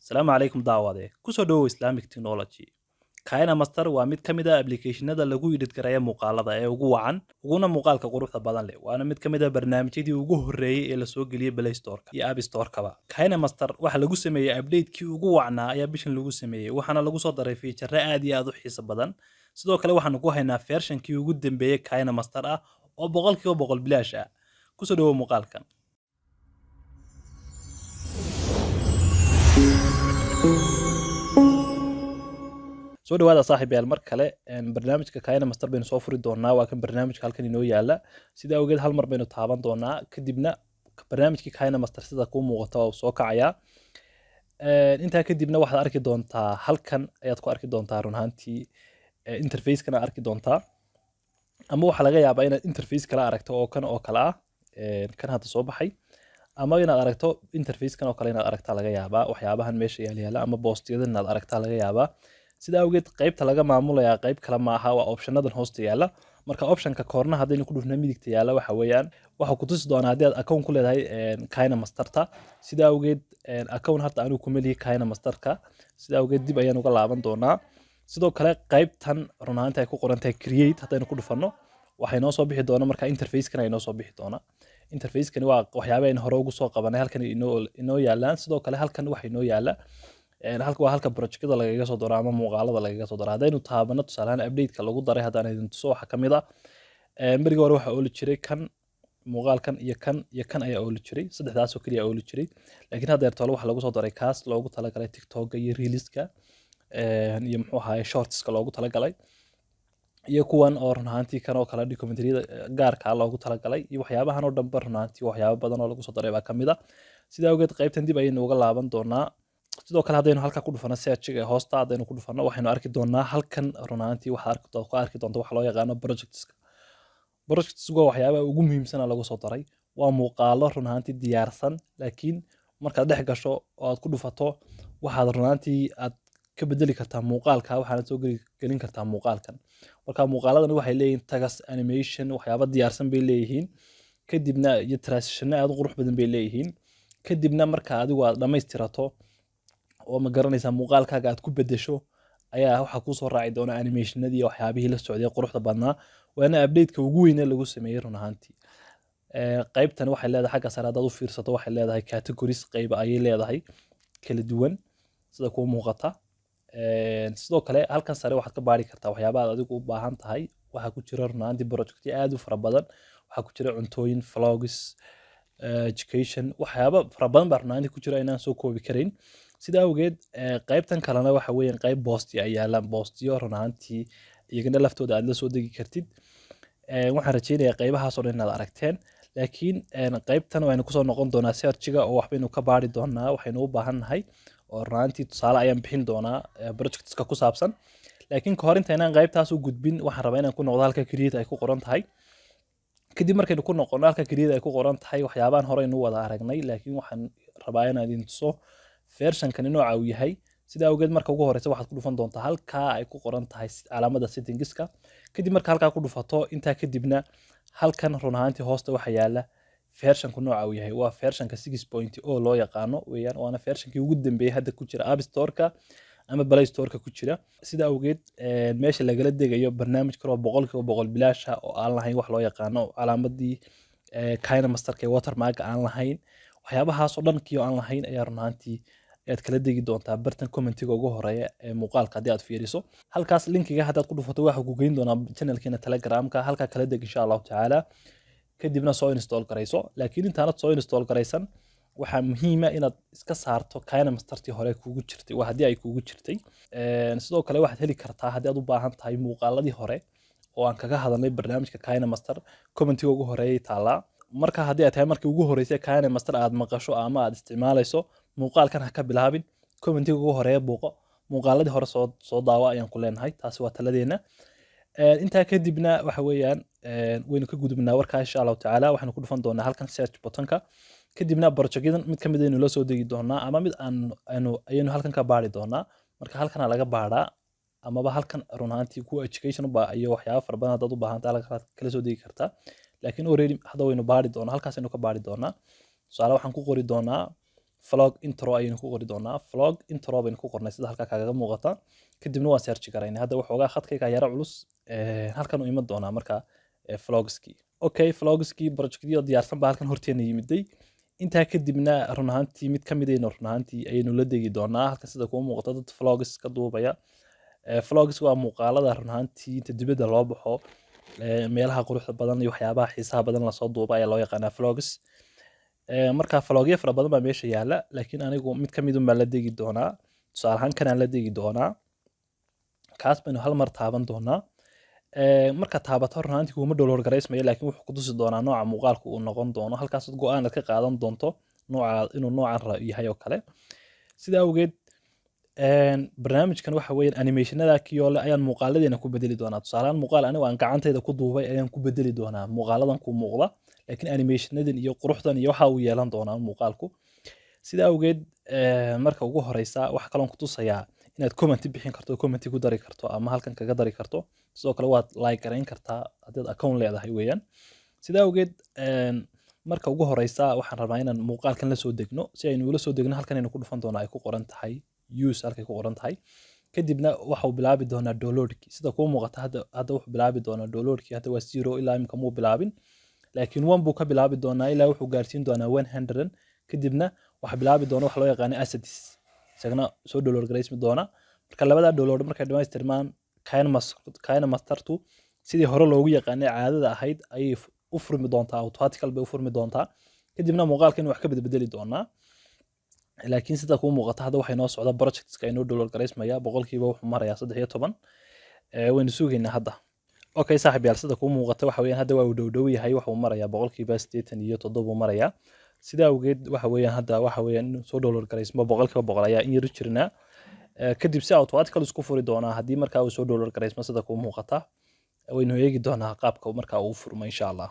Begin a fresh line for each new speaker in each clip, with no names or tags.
Asalaamu calaykum daawade, kusoo dhowow Islamic Technology. KineMaster waa mid ka mid ah applicationada lagu edit gareeya muuqaalada ee ugu wacan uguna muuqaalka quruxda badan leh, waana mid ka mid ah barnaamijyadii ugu horreeyay ee lasoo geliyey Play Store-ka iyo App Store-kaba. KineMaster waxaa lagu sameeyey update-kii ugu wacnaa ayaa bishan lagu sameeyey, waxaana lagu soo daray feature aad iyo aad u xiiso badan. Sidoo kale waxaanu ku haynaa version-kii ugu dambeeyey KineMaster ah oo 100% bilaash ah. Kusoo dhowow muuqaalkan. Soo dhawaada saaxiibayaal mar kale. Barnaamijka KineMaster baynu soo furi doonaa. Waa kan barnaamijka halkan inoo yaala. Sida awgeed hal mar baynu taaban doonaa, kadibna barnaamijkii KineMaster sida kuu muuqata waa uu soo kacayaa. Intaa kadibna waxaad arki doontaa, halkan ayaad ku arki doontaa run ahaantii interface-kana arki doontaa, ama waxaa laga yaabaa inaad interface kala aragto oo kan oo kale ah, kan hadda soo baxay, ama inaad aragto interface-kan oo kale inaad aragtaa laga yaabaa, waxyaabahan meesha yaal yaala ama boostiyadan inaad aragtaa laga yaabaa. Sida awgeed qaybta laga maamulayaa qayb kale ma aha, waa optionadan hoosta yaala. Marka optionka koorna haddaynu ku dhufno midigta yaala, waxa weeyaan waxa ku tusi doonaa haddii aad account ku leedahay KineMasterta. Sida awgeed account hadda anigu kuma lihi KineMasterka, sida awgeed dib ayaan uga laaban doonaa. Sidoo kale qaybtan run ahaantii ay ku qoran tahay create haddaynu ku dhufanno, waxay noo soo bixi doona marka interface-kan ay noo soo bixi doona. Interface-kani waa waxyaaba aynu hore ugu soo qabanay, halkan inoo yaalaan. Sidoo kale halkan waxa inoo yaala halka waa halka projectada lagaga soo daro ama muuqaalada lagaga soo daro. Haddaynu taabano tusaalehaan update-ka lagu daray haddaan idin tuso, waxaa ka mid ah berigii hore waxaa ooli jiray kan muuqaalkan iyo kan iyo kan ayaa ooli jiray, saddexdaasoo keliya ooli jiray. Laakiin hadda eertoole waxaa lagu soo daray kaas loogu talagalay TikToka iyo reelska iyo muxuu ahaye shortska loogu talagalay, iyo kuwan oo run ahaantii kan oo kale documentariyada gaarka ah loogu talagalay, iyo waxyaabahan oo dhanba run ahaantii waxyaabo badan oo lagu soo daray baa ka mid ah. Sidaa awgeed qaybtan dib ayaynu uga laaban doonaa. Sidoo kale haddaynu halka ku dhufano searchiga ee hoosta haddaynu ku dhufano, waxaynu arki doonaa halkan run ahaantii waxaad ku arki doonta waxa loo yaqaano projectska. Projects waa waxyaabaha ugu muhiimsana lagu soo daray. Waa muuqaalo run ahaantii diyaarsan, laakiin markaad dhex gasho oo aad ku dhufato, waxaad run ahaantii aad ka bedeli kartaa muuqaalka, waxaana soo gelin kartaa muuqaalkan. Marka muuqaaladan waxay leeyihiin tags, animation, waxyaabo diyaarsan bay leeyihiin, kadibna iyo transitiono aad u qurux badan bay leeyihiin. Kadibna marka adigu aad dhammaystirato oo ma garanaysaa muuqaalkaaga aad ku bedesho, ayaa waxaa kuusoo raaci doona animationadii iyo waxyaabihii la socday quruxda badnaa. Waana update-ka ugu weyn ee lagu sameeyey run ahaantii. Qaybtan waxay leedahay xagga sare haddaad u fiirsato, waxay leedahay categories, qayba ayay leedahay kala duwan sida kuu muuqata. Sidoo kale halkan sare waxaad ka baari kartaa waxyaabaha aad adigu u baahan tahay. Waxaa ku jira run ahaantii projectyo aad u fara badan. Waxaa ku jira cuntooyin, vlogs, education, waxyaaba fara badan baa run ahaantii ku jira inaan soo koobi karayn. Sida awgeed qaybtan kalena waxa weeyaan qayb boosti ay yaalaan, boostiyo run ahaantii iyagana laftooda aad la soo degi kartid. Waxaan rajeynayaa qaybahaas oo dhan inaad aragteen, laakiin qaybtan waynu kusoo noqon doonaa searchiga oo waxbaynu ka baari doonaa waxaynu u baahan nahay, oo run ahaantii tusaale ayaan bixin doonaa projectska ku saabsan. Laakiin kahor intaynaan qaybtaas u gudbin, waxaan rabaa inaan ku noqdo halka create ay ku qoran tahay. Kadib markaynu ku noqono halka create ay ku qoran tahay, waxyaabahan hore aynu wada aragnay, laakiin waxaan rabaa inaan idin tuso versionkani nooca uu yahay. Sida awgeed marka ugu horeysa waxaad ku dhufan doontaa halkaa ay ku qoran tahay calaamada settingska. Kadib marka halkaa ku dhufato, intaa kadibna halkan run ahaantii hoosta waxa yaala versionku nooca uu yahay. Waa versionka 6.0 loo yaqaano weeyaan, waana versionkii ugu dambeeyey hadda ku jira App Store-ka ama Play Store-ka ku jira. Sida awgeed meesha lagala degayo barnaamij kaloo 100% bilaash ah oo aan lahayn wax loo yaqaano calaamadii KineMasterka ee watermark aan lahayn, waxyaabahaas oo dhan kii oo aan lahayn ayaa run ahaantii ayaad kala degi doontaa bartan commentiga ugu horeeya ee muuqaalka. Haddii aad fiiriso halkaas linkiga haddaad ku dhufato, waxa ku geyn doonaa channelkeena Telegramka. Halkaa kala deg insha Allahu tacaala, kadibna soo install garayso. Laakiin intaanad soo install garaysan, waxaa muhiima inaad iska saarto KineMastertii hore kuugu jirtay, waa haddii ay kuugu jirtay. Sidoo kale waxaad heli kartaa haddii aad u baahan tahay muuqaaladii hore oo aan kaga hadalnay barnaamijka KineMaster, commentiga ugu horeeyay taalaa. Marka haddii ay tahay markii ugu horeysay KineMaster aad maqasho ama aad isticmaalayso, muuqaalkan ha ka bilaabin, commentiga ugu horeeya buuqo, muuqaaladii hore soo daawa ayaan ku leenahay. Taasi waa taladeena. Intaa kadibna waxa weeyaan waynu ka gudubnaa warkaa insha Allahu tacaala. Waxaynu ku dhufan doonaa halkan search buttonka, kadibna projectyadan mid ka mid aynu la soo degi doonaa ama mid aan aynu ayaynu halkan ka baari doonaa. Marka halkana laga baaraa amaba halkan run ahaantii kuwa education ba iyo waxyaaba fara badan haddaad u baahan tahay halkan kala soo degi kartaa. Laakiin already hadda waynu baari doonaa, halkaas aynu ka baari doonaa. Tusaale waxaan ku qori doonaa Vlog intro ayaynu ku qori doonaa. Vlog intro baynu ku qornay, sida halkaa kaagaga muuqata. Kadibna waan search garaynay. Hadda waxoogaa khadkayga yara culus. Halkan uu iman doonaa marka vlogskii. Okay, vlogskii projectyo diyaarsan baa halkan horteena yimiday. Intaa kadibna run ahaantii mid ka midaynu run ahaantii ayaynu la degi doonaa. Halkan sida kuu muuqata dad vlogs ka duubaya. Vlogs waa muuqaalada run ahaantii inta dibadda loo baxo, meelaha quruxda badan iyo waxyaabaha xiisaha badan lasoo duuba ayaa loo yaqaanaa vlogs. Marka vlogyo fara badan baa meesha yaala, laakiin anigu mid ka midun baan la degi doonaa. Tusaale ahaan kanaan la degi doonaa. Kaas baynu hal mar taaban doonaa. Marka taabato, run ahaantii kuma download garaysmayo, laakiin wuxuu ku tusi doonaa nooca muuqaalku uu noqon doono. Halkaas go'aan aad ka qaadan doonto nooca inuu noocan yahay oo kale. Sida awgeed barnaamijkan waxa weeyaan animationada kiyoole ayaan muuqaaladeena ku bedeli doonaa. Tusaalehaan muuqaal anigu aan gacantayda ku duubay ayaan ku bedeli doonaa muuqaaladan ku muuqda, laakiin animationadan iyo quruxdan iyo waxa uu yeelan doonaa muuqaalku. Sida awgeed marka ugu horeysa waxa kaloon ku tusayaa inaad comment bixin karto, comment ku dari karto ama halkan kaga dari karto. Sidoo kale waad like garayn kartaa haddaad account leedahay weeyaan. Sida awgeed marka ugu horeysa waxaan rabaa inaan muuqaalkan la soo degno. Si aynu ula soo degno, halkan aynu ku dhufan doonaa ay ku qoran tahay use, halkay ku qoran tahay. Kadibna waxa uu bilaabi doonaa downloadkii. Sida kuu muuqata hadda wuxuu bilaabi doonaa downloadkii. Hadda waa 0, ilaa imika muu bilaabin, laakiin 1 buu ka bilaabi doonaa ilaa wuxuu gaarsiin doonaa 100. Kadibna waxa bilaabi doona waxa loo yaqaano assets, isagana soo download garaysmi doona. Marka labadaa download markay dhamaystirmaan, KineMastertu sidii hore loogu yaqaanay caadada ahayd ayay u furmi doontaa, automatical bay u furmi doontaa. Kadibna muuqaalkan wax ka bedbedeli doonaa. Laakiin sida kuu muuqata hadda waxay noo socda projectska inoo download garaysmaya, boqolkiiba wuxuu marayaa 13. Waynu sugaynaa hadda. Okay saaxiib yaal, sida kuu muuqata waxa weeyaan hadda waa uu dhow yahay, waxa uu marayaa 87% uu marayaa. Sidaa awgeed waxa weeyaan hadda waxa weeyaan inuu soo download garaysmo 100% ayaa in yar u jirnaa. Kadib si automatical isku furi doonaa haddii markaa uu soo download garaysmo. Sida kuu muuqata waynu eegi doonaa qaabka markaa uu furmo, insha Allah.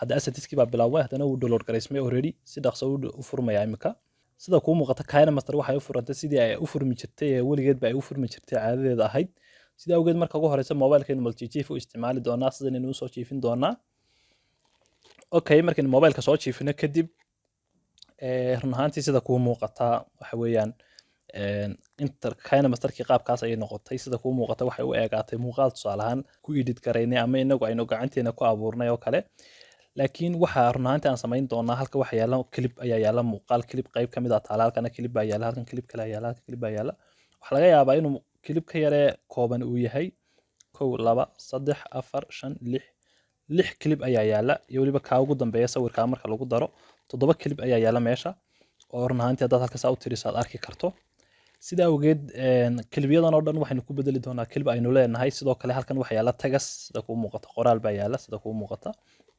Hadda assetskii baa bilaabmay, haddana wuu download garaysmay already, si dhaqso u furmaya imika. Sida kuu muuqata KineMaster waxay u furantay sidii ay u furmi jirtay ee weligeed ba ay u furmi jirtay, caadadeeda ahayd. Sida awgeed marka ugu horeysa mobilekaynu multi-jiif u isticmaali doonaa, sidanaynu usoo jiifin doonaa. Okay, markaynu mobileka soo jiifino kadib, run ahaantii sida kuu muuqata waxa weeyaan inter KineMasterkii qaabkaas ayay noqotay. Sida kuu muuqata waxay u eegaatay muuqaal tusaale ahaan ku edit garaynay ama inagu aynu gacanteena ku abuurnay oo kale. Laakiin waxa run ahaantii aan samayn doonaa, halka waxa yaala clip ayaa yaala, muuqaal clip qayb ka mid ah taala. Halkana clip baa yaala, halkan clip kale yaala, halkan clip baa yaala. Waxaa laga yaabaa inuu clip ka yaree kooban uu yahay. Kow, laba, saddex, afar, shan, lix, lix clip ayaa yaala iyo weliba kaa ugu dambeeya sawirkaa marka lagu daro toddoba clip ayaa yaala meesha, oo run ahaantii haddaad halka saa u tiriso aad arki karto. Sida awgeed clipyadan oo dhan waxaynu ku bedeli doonaa clip aynu leenahay. Sidoo kale halkan waxa yaala text. Sida kuu muuqata qoraal baa yaala. Sida kuu muuqata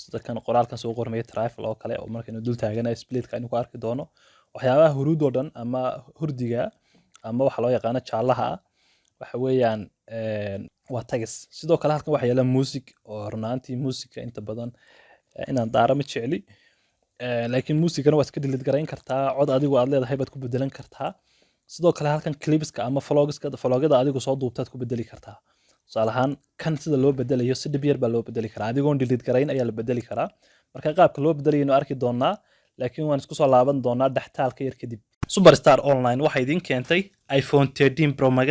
sida kan qoraalkan soo qormaya travel oo kale, oo markaynu dul taaganayo splitka aynu ku arki doono. Waxyaabaha huruud oo dhan ama hurdiga ama waxa loo yaqaano jaalaha ah waxa weeyaan waa text. Sidoo kale halkan waxa yaala music, oo run ahaantii musica inta badan inaan daaro ma jecli. Laakiin muusigana waad iska delete garayn kartaa, cod adigu aad leedahay baad ku bedelan kartaa. Sidoo kale halkan clipska ama vlogska, vlogyada adigu soo duubtaad ku bedeli kartaa. Tusaale ahaan kan sida loo bedelayo si dhib yar baa loo bedeli karaa, adigoon delete garayn ayaa la bedeli karaa. Marka qaabka loo bedelayaynu arki doonaa, laakiin waan isku soo laaban doonaa dhextaalka yar kadib. Superstar Online waxay idiin keentay iPhone 13 Pro Max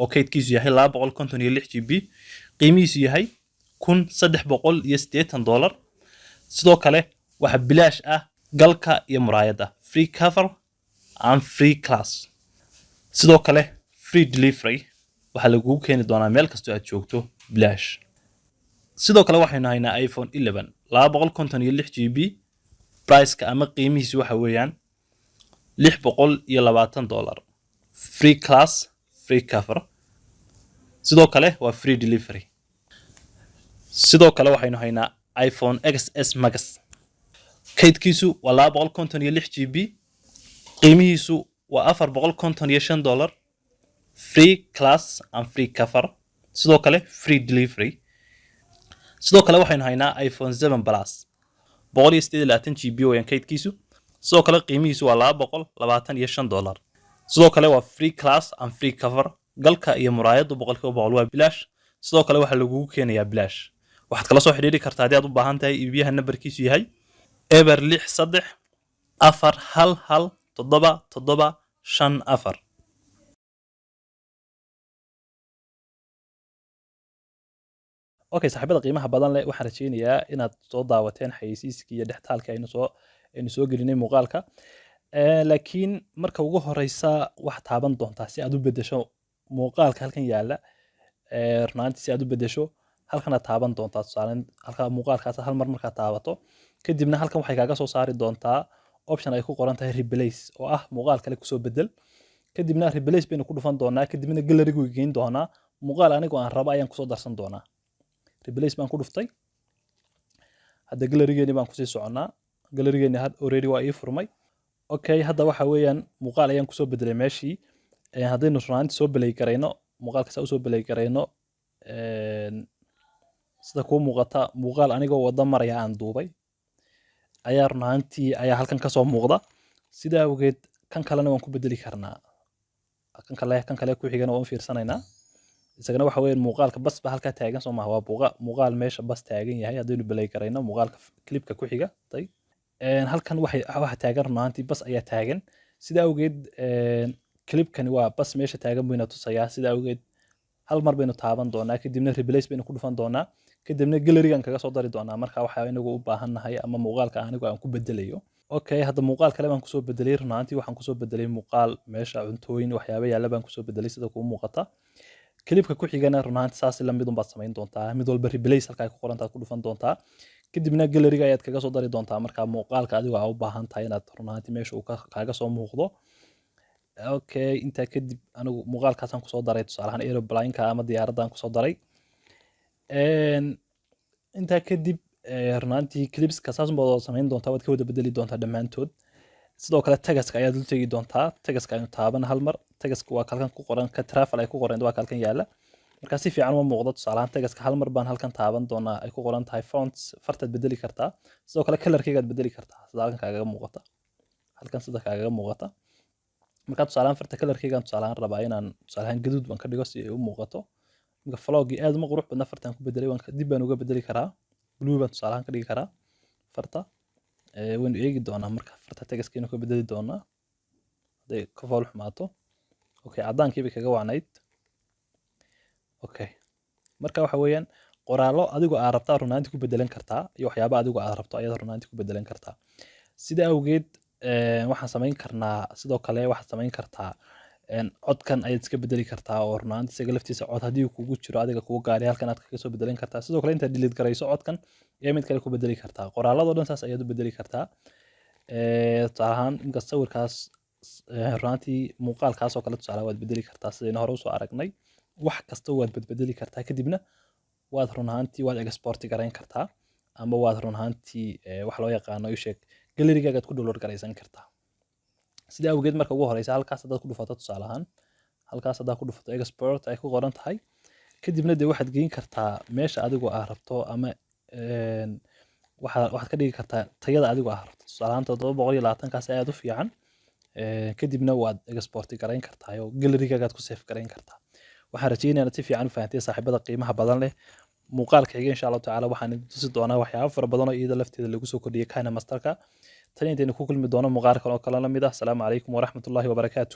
oo kaydkiisu yahay 256 GB, qiimihiisu yahay $1,380. Sidoo kale waxaa bilaash ah galka iyo muraayadda, free cover and free glass. Sidoo kale free delivery, waxaa lagugu keeni doonaa meel kastoo aad joogto bilaash. Sidoo kale waxaynu haynaa iPhone 11 256 GB. Priceka ama qiimihiisu waxa weeyaan $620, free glass, free cover, sidoo kale waa free delivery. Sidoo kale waxaynu haynaa iPhone XS Max, kaydkiisu waa 256 GB, qiimihiisu waa $455, free glass and free cover, sidoo kale free delivery. Sidoo kale waxaynu haynaa iPhone 7 Plus, 128 GB weeyaan kaydkiisu. Sidoo kale qiimihiisu waa $225. Sidoo kale waa free glass and free cover. Galka iyo muraayaddu 100% waa bilaash. Sidoo kale waxaa lagugu keenayaa bilaash. Waxaad kala soo xidhiidhi kartaa haddii aad u baahan tahay iibiyaha nambarkiisu yahay 0634 11. 7 7 5 4. Okay, saaxiibada qiimaha badan leh, waxaan rajeynayaa inaad soo daawateen xayeysiiskii iyo dhextaalka aynu soo gelinay muuqaalka. Laakiin marka ugu horeysa waxaad taaban doontaa si aad u bedesho muuqaalka halkan yaalla. Runaantii si aad u bedesho halkanaad taaban doontaa, tusaale halka muuqaalkaas hal mar markaad taabato, kadibna halkan waxay kaaga soo saari doontaa option ay ku qoran tahay replace, oo ah muuqaal kale kusoo bedel. Kadibna replace baynu ku dhufan doonaa, kadibna gallery-gu geyn doonaa, muuqaal anigoo aan rabo ayaan kusoo darsan doonaa. Replace baan ku dhuftay. Hadda gallery-geeni baan kusii soconnaa. Gallery-geeni had already waa ii furmay. Okay, hadda waxa weeyaan muuqaal ayaan kusoo bedelay meeshii. Haddaynu runaantii soo belay garayno muuqaalka, saa usoo belay garayno, sida kuu muuqata muuqaal anigoo wada maraya aan duubay ayaa runaantii ayaa halkan kasoo muuqda. Sida awgeed kan kalena waan ku bedeli karnaa, kan kale ku xigana waan u fiirsanaynaa. Isagana waxa weeyaan muuqaalka bas ba halkaa taagan, soo maaha? Waa muuqaal meesha bas taagan yahay. Haddaynu belay garayno muuqaalka clipka ku xiga tay, halkan waxa taagan runaantii bas ayaa taagan. Sida awgeed clipkani waa bas meesha taagan buyna tusayaa. Sida awgeed hal mar baynu taaban doonaa, kadibna replace baynu ku dhufan doonaa, kadibna gallery-gan kaga soo dari doonaa marka waxa inagu u baahannahay ama muuqaalka anigu aan ku bedelayo. Okay, hadda muuqaal kale baan kusoo bedelay. Runaantii waxaan kusoo bedelay muuqaal meesha cuntooyin waxyaaba yaalla baan kusoo bedelay, sida kuu muuqata. Clipka ku xigana runaantii saas la mid unbaad samayn doontaa. Mid walba replace halka ay ku qorantaad ku dhufan doontaa, kadibna gallery-ga ayaad kaga soo dari doontaa marka muuqaalka adigo aa u baahan tahay inaad runaantii meesha uu kaaga soo muuqdo. Okay, intaa kadib anigu muuqaalkaasaan kusoo daray, tusaale ahaan aeroplane-ka ama diyaaraddan kusoo daray. Intaa kadib runaantii clipska saas unbaad wada samayn doontaa, waad ka wada bedeli doontaa dhammaantood. Sidoo kale tagaska ayaad dul tegi doontaa. Tagaska aynu taaban hal mar. Tagaska waa kalkan ku qoran, ka travel ay ku qoran waa kalkan yaalla. Marka si fiican uma muuqdo. Tusaale ahaan tagaska hal mar baan halkan taaban doonaa, ay ku qoran tahay fonts, fartaad bedeli kartaa. Sidoo kale colorkeygaad bedeli kartaa, sida halkan kaagaga muuqata, halkan sida kaagaga muuqata. Marka tusaale ahaan farta colorkeygaan tusaale ahaan rabaa inaan tusaale ahaan gaduud baan ka dhigo si ay u muuqato. Marka flogii aad uma qurux badna fartaan ku bedelay, waan dib baan uga bedeli karaa, blue baan tusaale ahaan ka dhigi karaa farta. Waynu eegi doonaa marka farta tagaskaynu ka bedeli doonaa hadday ka fool xumaato. Okay, caddaankii bay kaga wacnayd. Okay, marka waxa weeyaan qoraallo adigu aad rabtaa runaantii ku bedelan kartaa iyo waxyaaba adigu aad rabto ayaad runaantii ku bedelan kartaa. Sida awgeed waxaan samayn karnaa, sidoo kale waxaad samayn kartaa codkan ayaad iska bedeli kartaa, oo runaantii isaga laftiisa cod haddii uu kugu jiro adiga kugu gaari halkan aad kaga soo bedelan kartaa. Sidoo kale intaad delete garayso codkan ayaa mid kale ku bedeli kartaa. Qoraalladoo dhan saas ayaad u bedeli kartaa. Tusaale ahaan imika sawirkaas, runaantii muuqaalkaas oo kale tusaale waad bedeli kartaa, sidaynu hore usoo aragnay. Wax kasta waad bedbedeli kartaa, kadibna waad run ahaantii waad export garayn kartaa, ama waad run ahaantii wax loo yaqaano ii sheeg gallery-gaagaad ku download garaysan kartaa. Sida awgeed marka ugu horeysa halkaas haddaad ku dhufato, tusaale ahaan halkaas haddaad ku dhufato export ay ku qoran tahay, kadibna dee waxaad geyn kartaa meesha adigu aad rabto, ama waxaad ka dhigi kartaa tayada adigu aad rabto. Tusaale ahaan 720 kaas aad u fiican. Kadibna waad export garayn kartaa oo gallery-gaagaad ku save garayn kartaa. Waxaan rajeynayaa inaad si fiican u fahantay, saaxiibada qiimaha badan leh. Muuqaalka xiga insha Allahu tacaala waxaan idin tusi doonaa waxyaabo fara badan oo iyada lafteeda lagu soo kordhiyay KineMasterka. Tan intaynu ku kulmi doono muuqaalkan oo kale la mid ah, asalaamu calaykum waraxmatullaahi wabarakaatu.